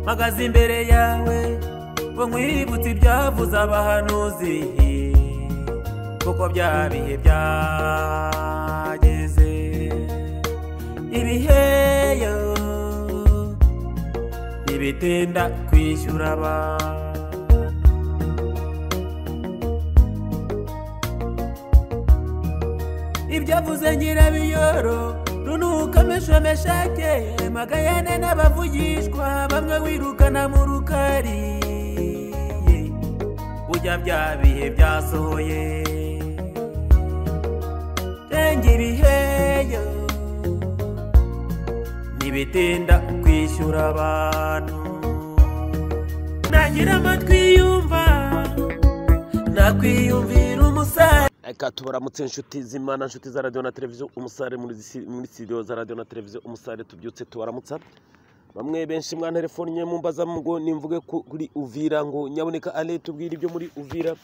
Mpagaze imbere yawe ngo nkwibutse ibyavuze abahanuzi, kuko bya bihe byageze. Ibiheyo ntibitinda kwishyura abantu. Ibyavuze Nyirabiyoro runuka meshomeshake, magayane n'abavugishwa bamwe wirukana mu rukari, burya bya bihe byasohoye. Renga ibiheyo ntibitinda kwishyura abantu. Nagira amatwi yumva nakwiyumvira umusare. Reka tubaramutse inshuti z'Imana, inshuti za radio na televiziyo Umusare, muri studio za radio na televiziyo Umusare tubyutse tubaramutsa. Bamwe benshi mwantelefonnye mumbaza ngo nimvuge kuri Uvira, ngo nyaboneka ale tubwire ibyo muri Uvira,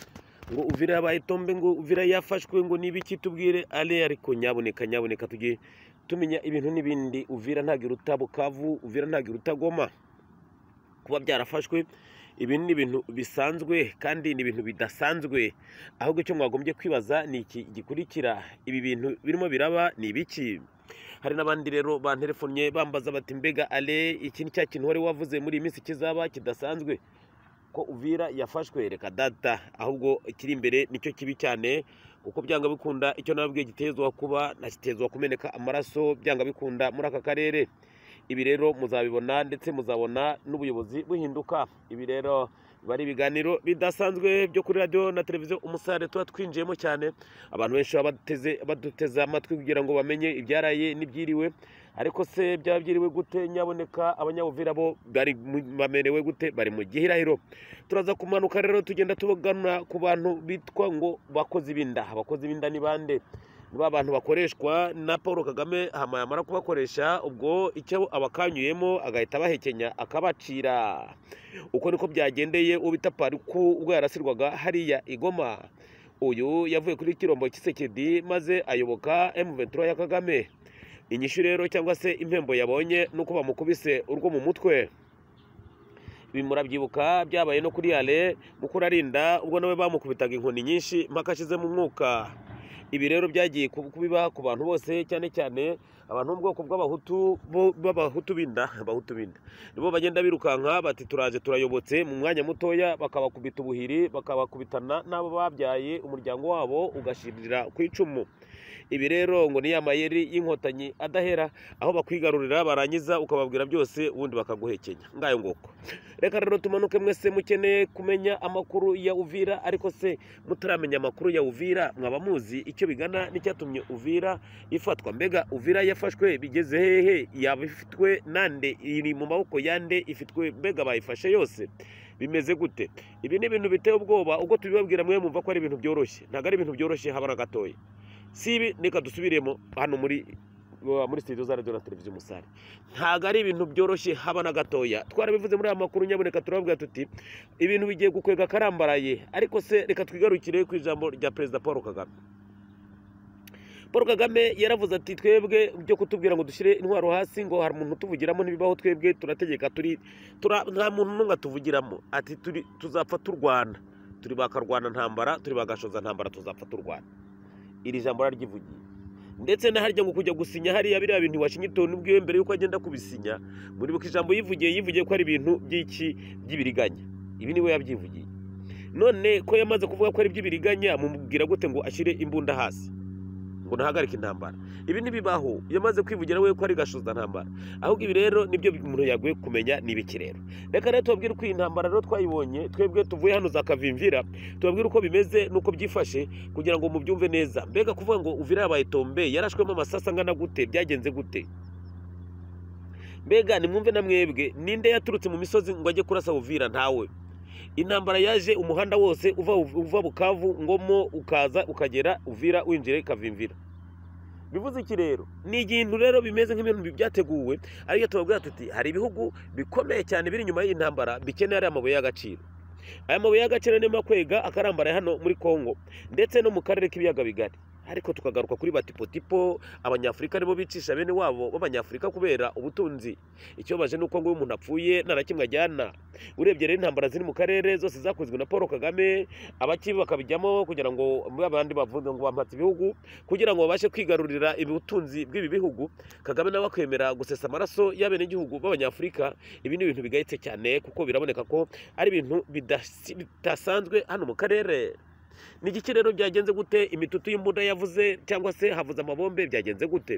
ngo Uvira yabaye tombe, ngo Uvira yafashwe, ngo nibiki tubwire ale. Ariko nyaboneka nyaboneka tugiye tumenya ibintu n'ibindi. Uvira ntago iruta Bukavu, Uvira ntago iruta Goma. Kuba byarafashwe ibi ni ibintu bisanzwe kandi ni ibintu bidasanzwe. Ahubwo icyo mwagombye kwibaza ni iki gikurikira, ibi bintu birimo biraba ni ibiki? Hari n'abandi rero bantelefonnye bambaza bati mbega ale, iki ni cya kintu wari wavuze muri iyi minsi kizaba kidasanzwe, ko Uvira yafashwe? Reka data, ahubwo ikiri imbere nicyo kibi cyane, kuko byanga bikunda icyo nababwiye gitezwa kuba ntakitezwa kumeneka amaraso byanga bikunda muri aka karere. Ibi rero muzabibona ndetse muzabona n'ubuyobozi buhinduka. Ibi rero bari ibiganiro bidasanzwe byo kuri radio na televiziyo Umusare tuba twinjiyemo cyane. Abantu benshi baba baduteze amatwi kugira ngo bamenye ibyaraye n'ibyiriwe. Ariko se byaba byiriwe gute? Nyaboneka abanyabuvira bo bari bamerewe gute? Bari mu gihirahiro. Turaza kumanuka rero tugenda tubagana ku bantu bitwa ngo bakozi b'inda. Abakozi b'inda ni bande? Ni abantu bakoreshwa na Paul Kagame, hama yamara kubakoresha ubwo icyo abakanyuyemo agahita abahekenya akabacira. Uko niko byagendeye uwo bita Paruku ubwo yarasirwaga hariya i Goma. Uyu yavuye kuri Kirombo Tshisekedi maze ayoboka M23 ya Kagame. Inyishu rero cyangwa se impembo yabonye nuko bamukubise urwo mu mutwe. Ibi murabyibuka byabaye no kuri Ale Mukurarinda ubwo nawe bamukubitaga inkoni nyinshi mpaka ashize mu mwuka. Ibi rero byagiye kubiba ku bantu bose, cyane cyane abantu bo mu bwoko bw'abahutu b'abahutu b'inda, abahutu b'inda nibo bagenda birukanka bati turaje turayobotse, mu mwanya mutoya bakabakubita ubuhiri, bakabakubitana n'abo babyaye, umuryango wabo ugashirira ku icumu. Ibi rero ngo ni ya mayeri y'inkotanyi adahera, aho bakwigarurira barangiza ukababwira byose ubundi bakaguhekenya. Ngayo ngoko. Reka rero tumanuke mwese mukeneye kumenya amakuru ya Uvira. Ariko se mutaramenya amakuru ya Uvira mwaba muzi icyo bigana n'icyatumye Uvira ifatwa? Mbega Uvira yafashwe bigeze hehe? Yaba ifitwe nande? Iri mu maboko yande? Ifitwe mbega bayifashe yose? Bimeze gute? Ibi ni ibintu biteye ubwoba. Ubwo tubibabwira mwe mumva ko ari ibintu byoroshye. Ntabwo ari ibintu byoroshye haba na gatoya. Si ibi, reka dusubiremo hano muri studio za radio na televiziyo Umusare. Ntabwo ari ibintu byoroshye haba na gatoya. Twarabivuze muri aya makuru nyaboneka, turababwira tuti ibintu bigiye gukwega karambaraye. Ariko se reka twigarukire ku ijambo rya Perezida Paul Kagame. Paul Kagame yaravuze ati twebwe byo kutubwira ngo dushyire intwaro hasi ngo hari umuntu utuvugiramo ntibibaho, twebwe turategeka, nta muntu n'umwe atuvugiramo. Ati tuzapfa turwana, turi bakarwana ntambara, turi bagashoza ntambara, tuzapfa turwana. Iri jambo araryivugiye. Ndetse na harya ngo kujya gusinya hariya biriya bintu Washington ubwiwe mbere yuko agenda kubisinya, muribuka ijambo yivugiye ko ari ibintu by'iki by'ibiriganya. Ibi niwe yabyivugiye. None ko yamaze kuvuga ko ari iby'ibiriganya, mumubwira gute ngo ashyire imbunda hasi, ngo ntahagarike intambara? Ibi ntibibaho. Yamaze kwivugira we ko ari gashoza ntambara. Ahubwo ibi rero nibyo umuntu yaguye kumenya ni ibiki rero. Reka rero tubabwire uko iyi ntambara rero twayibonye twebwe tuvuye hano za Kavimvira, tubabwire uko bimeze nuko byifashe kugira ngo mubyumve neza. Mbega kuvuga ngo Uvira yabaye tombe, yarashwemo amasasa angana gute? Byagenze gute? Mbega nimwumve na mwebwe, ninde yaturutse mu misozi ngo ajye kurasa Uvira? Ntawe. Intambara yaje umuhanda wose uva Bukavu Ngomo ukaza ukagera Uvira winjire Kavimvira. Bivuze iki rero? Ni ikintu rero bimeze nk'ibintu byateguwe, ariko tubabwira tuti hari ibihugu bikomeye cyane biri inyuma y'intambara bikeneye ariya mabuye y'agaciro. Aya mabuye y'agaciro ni makwega akarambara hano muri Kongo ndetse no mu karere k'ibiyaga bigari. Ariko tukagaruka kuri batipotipo, abanyafurika nibo bicisha bene wabo b'abanyafurika kubera ubutunzi. Ikibabaje ni uko ngo iyo umuntu apfuye nta na kimwe ajyana. Urebye rero intambara ziri mu karere zose zakozwe na Paul Kagame, abaki bakabijyamo kugira ngo abandi bavuge ngo bampatse ibihugu kugira ngo babashe kwigarurira ubutunzi bw'ibi bihugu. Kagame nawe akemera gusesa amaraso y'abenegihugu b'abanyafurika. Ibi ni ibintu bigayitse cyane kuko biraboneka ko ari ibintu bidasanzwe hano mu karere. Ni igiki rero byagenze gute? Imitutu y'imbunda yavuze cyangwa se havuze amabombe, byagenze gute?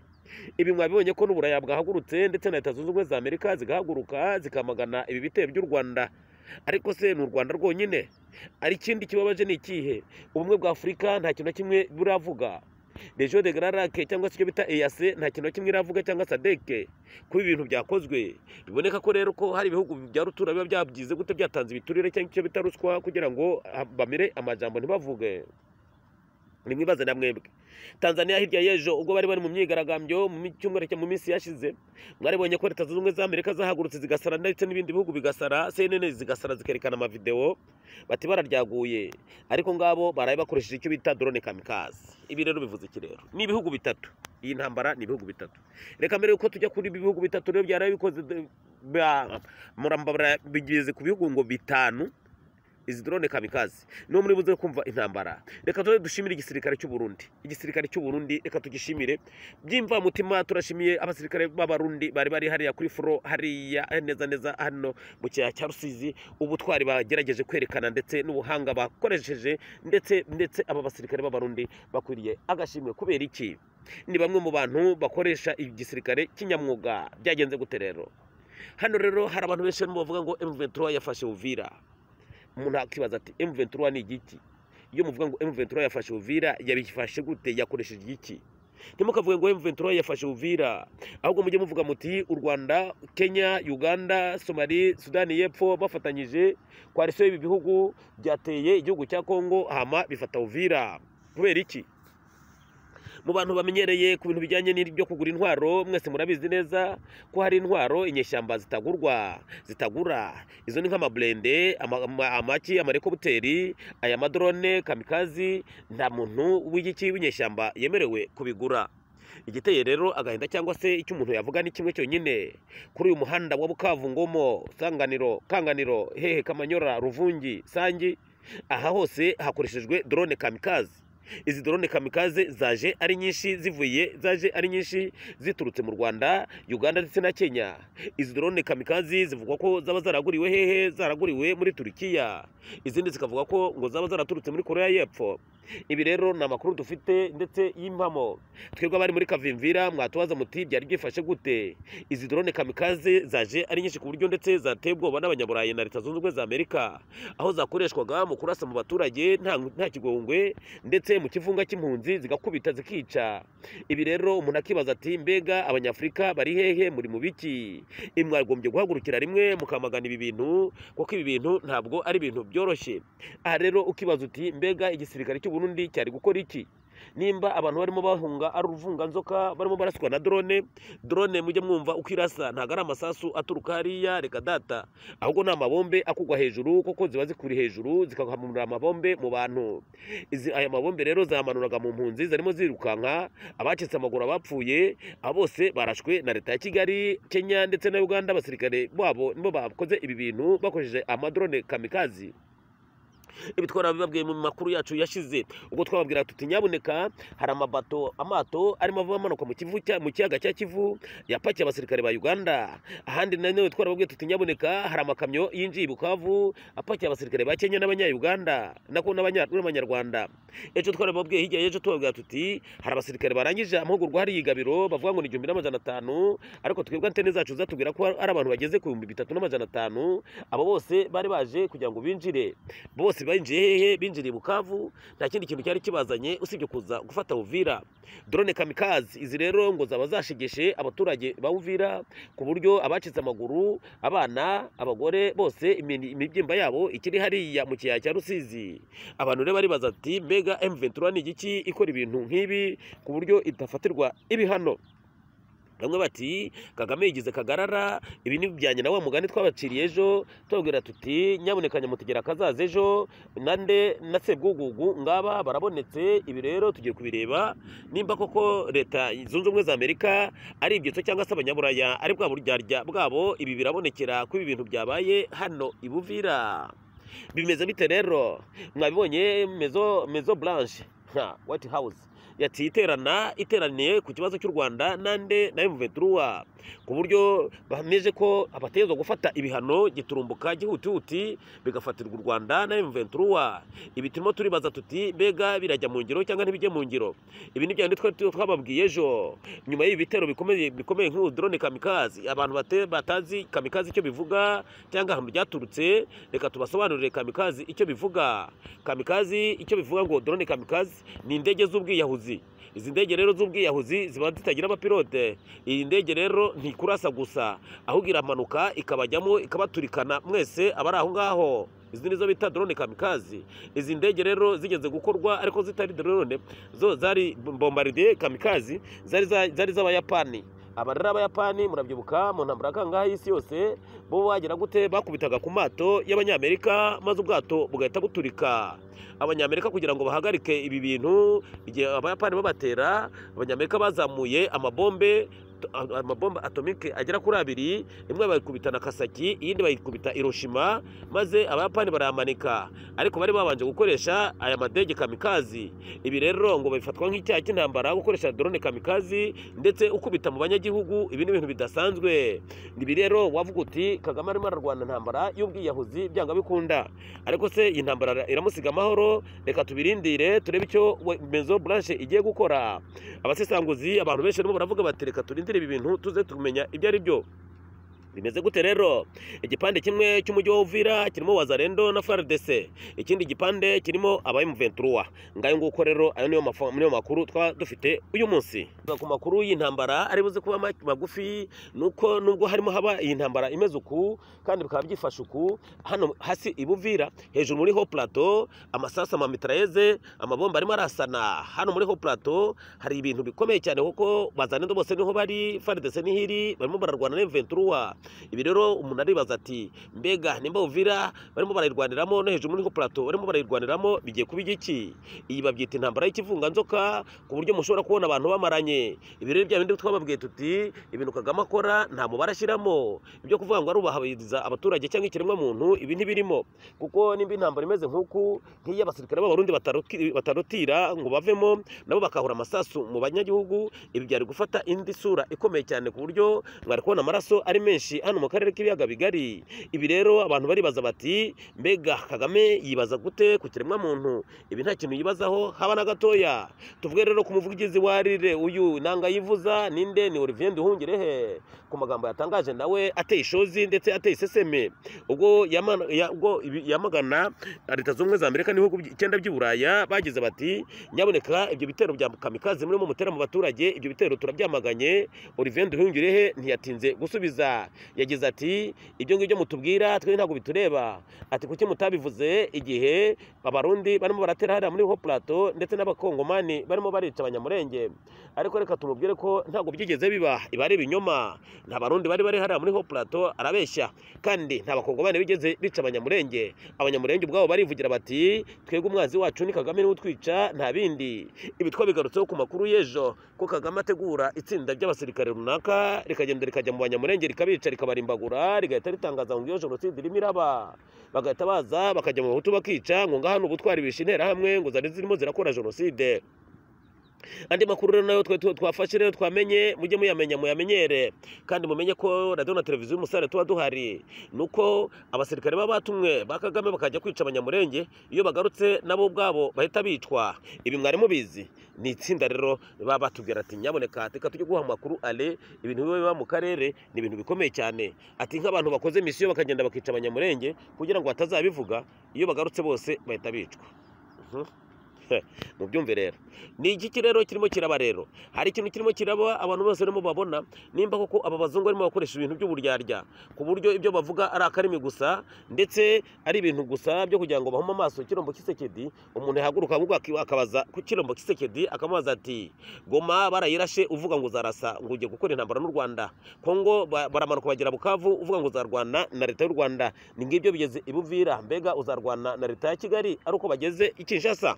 Ibi mwabibonye ko n'Uburaya bwahagurutse, ndetse na Leta Zunze Ubumwe za Amerika zigahaguruka zikamagana ibi bitero by'u Rwanda. Ariko se ni u Rwanda rwonyine? Ari ikindi kibabaje ni ikihe? Ubumwe bwa Afurika nta kintu na kimwe buravuga. Région des Grands Lacs cyangwa se icyo bita EAC nta kintu na kimwe iravuga, cyangwa SADC, kuba ibintu byakozwe. Biboneka ko rero ko hari ibihugu bya rutura biba byabyize gute, byatanze ibiturire cyangwa icyo bita ruswa kugira ngo bamire amajambo ntibavuge. Nimwibaze na mwebwe. Tanzania hirya y'ejo ubwo bari bari mu myigaragambyo mu cyumweru cya mu minsi yashize, mwaribonye ko Leta Zunze Ubumwe za Amerika zahagurutse zigasara, ndetse n'ibindi bihugu bigasara, CNN zigasara zikerekana amavideo bati bararyaguye. Ariko ngabo baraye bakoresheje icyo bita drone kamikaze. Ibi rero bivuze iki rero? Ni ibihugu bitatu. Iyi ntambara ni ibihugu bitatu. Reka mbere yuko tujya kuri ibi bihugu bitatu rero byaraye bikoze muramba bigeze ku bihugu ngo bitanu izi drone kamikaze, niho muri buze kumva intambara. Reka tuze dushimire igisirikare cy'u Burundi. Igisirikare cy'u Burundi reka tugishimire by'imvamutima. Turashimiye abasirikare b'Abarundi bari bari hariya kuri front, hariya neza neza hano mu kiyaya cya Rusizi, ubutwari bagerageje kwerekana ndetse n'ubuhanga bakoresheje, ndetse aba basirikare b'Abarundi bakwiriye agashimwe. Kubera iki? Ni bamwe mu bantu bakoresha igisirikare kinyamwuga. Byagenze gute rero? Hano rero hari abantu benshi barimo bavuga ngo M23 yafashe Uvira. Umuntu akibaza ati M23 ni igiki? Iyo muvuga ngo M23 yafashe Uvira, yabifashe gute? Yakoresheje igiki? Ntimukavuge ngo M23 yafashe Uvira, ahubwo mujye muvuga muti u Rwanda, Kenya, Uganda, Somalia, Sudani y'Epfo bafatanyije, coalition y'ibi bihugu byateye igihugu cya Kongo hama bifata Uvira. Kubera iki? Mu bantu bamenyereye ku bintu bijyanye n'ibyo kugura intwaro, mwese murabizi neza ko hari intwaro inyeshyamba zitagurwa, zitagura. Izo ni nk'amaburende, amaki, amahelikopteri, aya madrone kamikaze. Nta muntu w'igiki w'inyeshyamba yemerewe kubigura. Igiteye rero agahinda cyangwa se icyo umuntu yavuga ni kimwe cyonyine: kuri uyu muhanda wa Bukavu, Ngomo, Sanganiro, Kanganiro, hehe, Kamanyora, Ruvungi, Sangi, aha hose hakoreshejwe drone kamikaze. Izi drone kamikaze zaje ari nyinshi zivuye, zaje ari nyinshi ziturutse mu Rwanda, Uganda ndetse na Kenya. Izi drone kamikaze zivugwa ko zaba zaraguriwe hehe? Zaraguriwe muri Turukiya, izindi zikavuga ko ngo zaba zaraturutse muri Korea y'Epfo. Ibi rero ni amakuru dufite ndetse y'impamo. Twebwe abari muri Kavimvira mwatubaza muti byari byifashe gute? Izi drone kamikaze zaje ari nyinshi ku buryo ndetse zateye ubwoba n'Abanyaburayi na Leta Zunze Ubumwe za Amerika, aho zakoreshwaga mu kurasa mu baturage nta kigongwe, ndetse mu kivunga cy'impunzi zigakubita zikica. Ibi rero umuntu akibaza ati mbega Abanyafurika bari hehe, muri mu biki? Mwagombye guhagurukira rimwe mukamagana ibi bintu, kuko ibi bintu ntabwo ari ibintu byoroshye. Aha rero ukibaza uti mbega igisirikare cy'u Burundi cyari gukora iki nimba abantu barimo bahunga ari uruvunganzoka, barimo baraswa na drone? Drone mujye mwumva uko irasa, ntabwo ari amasasu aturuka hariya, reka data, ahubwo ni amabombe akugwa hejuru, kuko ziba zikuri hejuru zikahamura amabombe mu bantu. Izi aya mabombe rero zamanuraga mu mpunzi zarimo zirukanka, abacitse amaguru, abapfuye, abo bose barashwe na leta ya Kigali, Kenya ndetse na Uganda. Abasirikare babo nibo bakoze ibi bintu bakoresheje amadrone kamikaze. Ibi twarabibabwiye mu makuru yacu yashize, ubwo twababwira tuti nyabuneka hari amabato, amato arimo ava amanuka mu Kivu, mu kiyaga cya Kivu, yapakiye abasirikare ba Uganda. Ahandi nanone twarababwiye tuti nyabuneka hari amakamyo yinjiye i Bukavu apakiye abasirikare ba Kenya n'Abanya-Uganda nako n'Abanyarwanda. Ejo twarababwiye, hirya y'ejo tubabwira tuti hari abasirikare barangije amahugurwa hari i Gabiro, bavuga ngo ni 1500, ariko twebwe antene zacu zatubwira ko ari abantu bageze ku 3500. Abo bose bari baje kugira ngo binjire. Bose binjiye hehe? Binjiriye Bukavu. Nta kindi kintu cyari kibazanye usibye kuza gufata Uvira. Drone kamikaze izi rero ngo zaba zashegeshe abaturage ba Uvira, ku buryo abacitse amaguru, abana, abagore bose imibyimba yabo ikiri hariya mu kiyaya cya Rusizi. Abantu rero baribaza ati mbega M23 ni igiki ikora ibintu nk'ibi ku buryo idafatirwa ibihano? Bamwe bati Kagame yigize kagarara. Ibi ni bijyanye na wa mugani twabaciriye ejo, tubabwira tuti nyabuneka nyamutegera akazaza ejo nande na Sebwugugu ngaba barabonetse. Ibi rero tugiye kubireba nimba koko Leta Zunze Ubumwe za Amerika ari ibyitso cyangwa se abanyaburaya ari bwa buryarya bwabo. Ibi birabonekera ko ibi bintu byabaye hano i Buvira. Bimeze bite rero? Mwabibonye Maison Blanche, White House yati iteraniye ku kibazo cy'u Rwanda nande na M23, ku buryo bameje ko abategerezwa gufata ibihano giturumbuka gihutihuti bigafatirwa u Rwanda na M23. Ibi turimo turibaza tuti mbega birajya mu ngiro cyangwa ntibijye mu ngiro? Ibi ni byandi twababwiye ejo nyuma y'ibi bitero bikomeye nk'ubu drone kamikaze. Abantu batazi kamikaze icyo bivuga cyangwa ahantu byaturutse, reka tubasobanurire kamikaze icyo bivuga. Kamikaze icyo bivuga ngo drone kamikaze ni indege z'ubwiyahuzi. Izi ndege rero z'ubwiyahuzi ziba zitagira abapilote. Iyi ndege rero ntikurasa gusa, ahubwo iramanuka ikabajyamo ikabaturikana mwese abari aho ngaho. Izi nizo bita drone kamikaze. Izi ndege rero zigeze gukorwa ariko zitari drone, zo zari bombardier kamikaze, zari z'Abayapani. Aba rero Abayapani murabyibuka mu ntambara kangahe y'isi yose, bo bagera gute bakubitaga ku mato y'Abanyamerika maze ubwato bugahita buturika. Abanyamerika kugira ngo bahagarike ibi bintu, igihe Abayapani babatera, Abanyamerika bazamuye amabombe atomike agera kuri abiri, imwe bayikubita Nagasaki, iyindi bayikubita Hiroshima, maze Abayapani barayamanika. Ariko bari babanje gukoresha aya madege kamikazi. Ibi rero ngo bifatwa nk'icyaha cy'intambara gukoresha drone kamikazi ndetse ukubita mu banyagihugu. Ibi ni ibintu bidasanzwe. Ibi rero wavuga uti Kagame arimo ararwana intambara y'ubwiyahuzi byanga bikunda, ariko se iyi ntambara iramusiga amahoro? Reka tubirindire turebe icyo Maison Blanche igiye gukora. Abasesanguzi, abantu benshi barimo baravuga bati reka turindire ibi bintu tuze tumenya ibyo ari byo. Bimeze gute rero? Igipande kimwe cy'umujyi wa Uvira kirimo Wazalendo na FARDC, ikindi gipande kirimo aba M23. Ngayo nguko rero, ayo niyo makuru twa dufite uyu munsi. Ku makuru y'intambara ari buze kuba magufi, nuko nubwo harimo haba iyi ntambara imeze uku kandi bikaba byifashe uku hano hasi i Buvira, hejuru muri Haut Plateau amasasu, amamitrailleuses, amabomba arimo arasana. Hano muri Haut Plateau hari ibintu bikomeye cyane kuko Wazalendo bose niho bari, FARDC nihiri, barimo bararwana na M23. Ibi rero umuntu aribaza ati mbega nimba Uvira barimo barayirwaniramo no hejuru muri Haut Plateau barimo barayirwaniramo, bigiye kuba igiki? Iyi babyita intambara y'ikivunganzoka, ku buryo mushobora kubona abantu bamaranye. Ibi rero bya bindi twababwiye tuti ibintu Kagame akora nta mubare ashyiramo, ibyo kuvuga ngo arubahiriza abaturage cyangwa ikiremwa muntu, ibi ntibirimo. Kuko nimba intambara imeze nk'uku nk'iyo abasirikare b'Abarundi batarutira ngo bavemo nabo bakahura amasasu mu banyagihugu, ibi byari gufata indi sura ikomeye cyane ku buryo mwari kubona amaraso ari menshi hano mu karere k'ibiyaga bigari. Ibi rero abantu baribaza bati mbega Kagame yibaza gute ku kiremwa muntu? Ibi nta kintu yibazaho haba na gatoya. Tuvuge rero ku muvugizi wa rire uyu nanga yivuza ninde? Ni Olivier Nduhungirehe, ku magambo yatangaje nawe ateye ishozi ndetse ateye iseseme ubwo yamagana Leta Zunze Ubumwe za Amerika n'ibihugu 9 by'i Buraya. Bagize bati nyaboneka ibyo bitero bya kamikaze murimo mutera mu baturage, ibyo bitero turabyamaganye. Olivier Nduhungirehe ntiyatinze gusubiza, yagize ati ibyo ngibyo mutubwira twe ntabwo bitureba. Ati kuki mutabivuze igihe Abarundi barimo baratera hariya muri Haut Plateau ndetse n'Abakongomani barimo barica Abanyamurenge? Ariko reka tumubwire ko ntabwo byigeze biba, iba ari ibinyoma. Nta Barundi bari bari hariya muri Haut Plateau, arabeshya, kandi nta Bakongomani bigeze bica Abanyamurenge. Abanyamurenge ubwabo barivugira bati twebwe umwanzi wacu ni Kagame niwe utwica, nta bindi. Ibi twabigarutseho ku makuru y'ejo ko Kagame ategura itsinda ry'abasirikare runaka rikagenda rikajya mu Banyamurenge rikabica rikabarimbagura, rigahita ritangaza ngo iyo jenoside irimo iraba, bagahita baza bakajya mu Bahutu bakica, ngo ngaha ubutwari bishe interahamwe ngo zari zirimo zirakora jenoside. Andi makuru rero nayo twafashe rero twamenye, mujye muyamenya muyamenyere, kandi mumenye ko radio na televiziyo Umusare tuba duhari. Nuko abasirikare baba batumwe ba Kagame bakajya kwica Abanyamurenge, iyo bagarutse nabo ubwabo bahita bicwa. Ibi mwari mubizi? Ni itsinda rero baba batubwira ati nyaboneka reka tujye guha amakuru ale ibintu biba mu karere, ni ibintu bikomeye cyane. Ati nk'abantu bakoze misiyo bakagenda bakica Abanyamurenge kugira ngo batazabivuga, iyo bagarutse bose bahita bicwa. Mubyumve rero, ni iki rero kirimo kiraba? Rero hari ikintu kirimo kiraba, abantu bose barimo babona nimba koko aba bazungu barimo bakoresha ibintu by'uburyarya, ku buryo ibyo bavuga ari akarimi gusa, ndetse ari ibintu gusa byo kugira ngo bahume amaso Chilombo Tshisekedi. Umuntu yahaguruka ahubwo akabaza ku Chilombo Tshisekedi, akamubaza ati: "Goma barayirashe, uvuga ngo uzarasa, ngo ugiye gukora intambara n'u Rwanda. Kongo baramanuka bagera Bukavu, uvuga ngo uzarwana na leta y'u Rwanda. Ni ngibyo bigeze i Buvira, mbega uzarwana na leta ya Kigali ari uko bageze i Kinshasa?"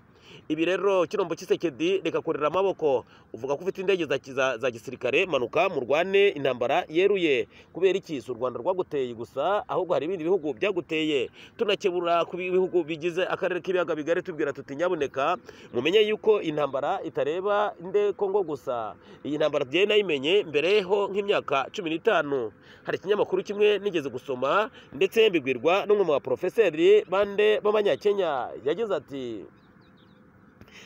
Ibi rero, Chilombo Tshisekedi, reka kurera amaboko. Uvuga ko ufite indege za gisirikare, manuka murwane intambara yeruye. Kubera iki? Si u Rwanda rwaguteye gusa, ahubwo hari ibindi bihugu byaguteye. Tunakebura ku bihugu bigize akarere k'ibiyaga bigari, tubwira tuti: "Nyabuneka mumenye yuko intambara itareba nde Kongo gusa." Iyi ntambara tugiye nayimenye mbereho nk'imyaka 15. Hari ikinyamakuru kimwe nigeze gusoma, ndetse mbibwirwa n'umwe mu baporofeseri bande b'Abanyakenya. Yagize ati: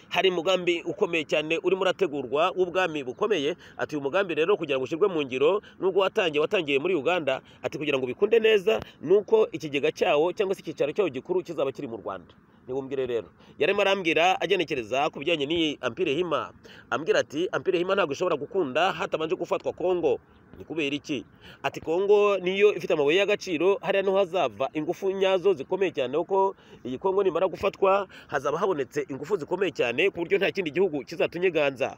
"Hari umugambi ukomeye cyane urimo urategurwa w'ubwami bukomeye." Ati: "Uyu mugambi rero kugira ngo ushyirwe mu ngiro, nubwo watangiye muri Uganda," ati, "kugira ngo bikunde neza nuko ikigega cyawo cyangwa se icyicaro cyawo gikuru kizaba kiri mu Rwanda." Nibumbwire rero, yarimo arambwira agenekereza ku bijyanye n'iyi Empire Hima, ambwira ati: "Empire Hima ntabwo ishobora gukunda hatabanje gufatwa Kongo." Ni kubera iki? Ati: "Kongo niyo ifite amabuye y'agaciro, hariya niho hazava ingufu nyazo zikomeye cyane, kuko iyi Kongo nimara gufatwa hazaba habonetse ingufu zikomeye cyane ku buryo nta kindi gihugu kizatunyeganza."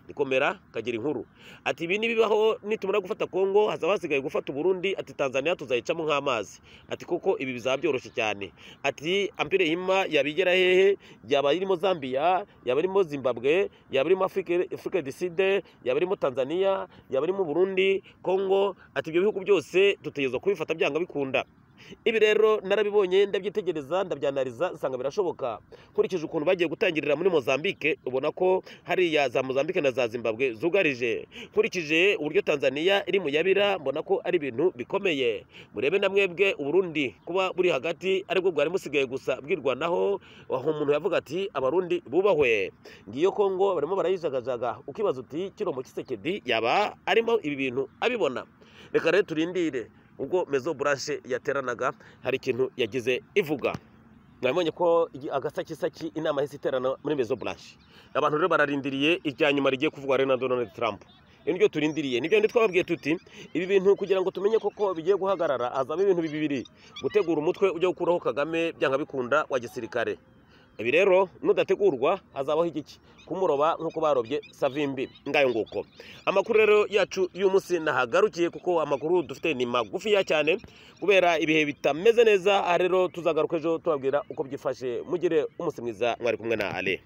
Ikomera kagira inkuru. Ati: "Ibi nibibaho, nitumara gufata Kongo hazaba hasigaye gufata Uburundi." Ati: "Tanzania tuzayicamo nk'amazi." Ati: "Kuko ibi bizaba byoroshye cyane." Ati: "Empire Hima yabigera hehe? Yaba irimo Zambia, yaba irimo Zimbabwe, yaba irimo Afrique du Sud, yaba irimo Tanzania, yaba irimo Burundi, Kongo." Ati: "Ibyo bihugu byose dutegerezwa kubifata byanga bikunda." Ibi rero narabibonye, ndabyitegereza, ndabyanariza, nsanga birashoboka. Nkurikije ukuntu bagiye gutangirira muri Mozambique, ubona ko hariya za Mozambique na za Zimbabwe zugarije. Nkurikije uburyo Tanzania iri mu yabira, mbona ko ari ibintu bikomeye. Murebe na mwebwe Uburundi kuba buri hagati, aribwo bwari musigaye gusa bwirwanaho, aho umuntu yavuga ati: "Abarundi bubahwe." Ngiyo Kongo barimo barayijagajaga, ukibaza uti: "Chilombo Tshisekedi yaba arimo ibi bintu abibona?" Reka rero turindire. Ubwo Maison Blanche yateranaga, hari ikintu yagize ivuga. Mwabonye ko agasakisaki inama yahise iterana muri Maison Blanche. Abantu rero bararindiriye irya nyuma rigiye kuvugwa rero na Donald Trump. Ibi nibyo turindiriye, nibyo ndi twababwiye tuti: ibi bintu kugira ngo tumenye koko bigiye guhagarara, hazaba ibintu bibiri: gutegura umutwe ujya gukuraho Kagame byanga bikunda wa gisirikare. Ibi rero nudategurwa hazabaho igiki? Kumuroba nk'uko barobye Savimbi. Ngayo nguko amakuru rero yacu y'umunsi nahagarukiye, kuko amakuru dufite ni magufiya cyane kubera ibihe bitameze neza. Aha rero tuzagaruka ejo tubabwira uko byifashe. Mugire umunsi mwiza, mwari kumwe na Ale.